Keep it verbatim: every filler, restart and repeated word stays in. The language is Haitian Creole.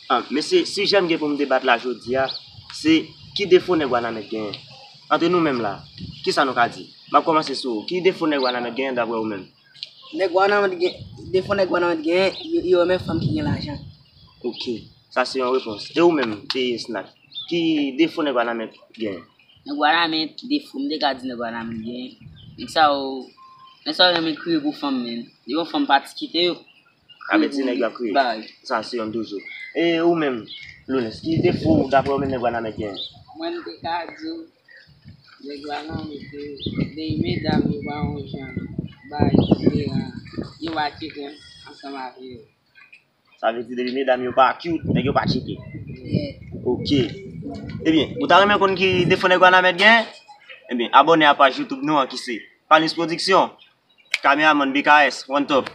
Ah, mesye, sijè m gen pou m debat la jodi a, se ki defo nèg Wanament genyen? Antre nou menm la, kisa nou ka di? M ap kòmanse sou ou. Ki defo nèg Wanament genyen daprè ou menm? Nèg Wanament gen, defo nèg Wanament genyen, yo, yo renmen fanm ki gen lajan. Ok, sa se yon repons. E ou menm, T S Nat, ki defo nèg Wanament genyen? Nèg Wanament, defo m te ka di nèg Wanament genyen. Nèg sa yo, nèg sa yo renmen kriye pou fanm, men. Depi yon fanm pati kite yo. Sa vle di nèg yo ap kriye. Bay. Sa se yon toujou. E ou menm, Lounès, ki defo daprè ou menm nèg Wanament genyen? Mwen, m te ka di w, nèg Wanament yo, de medam yo pa yon jan bay diferan. Yo pa tcheke ansanm avè yo. Sa vle di depi medam yo pa cute, nèg yo pa tcheke. Yeah. Ok. Ebyen, ou ta renmen konn ki defo nèg Wanament genyen? Ebyen, abòne a paj YouTube nou an ki se Palmis Production, kameramann B K S, One Top.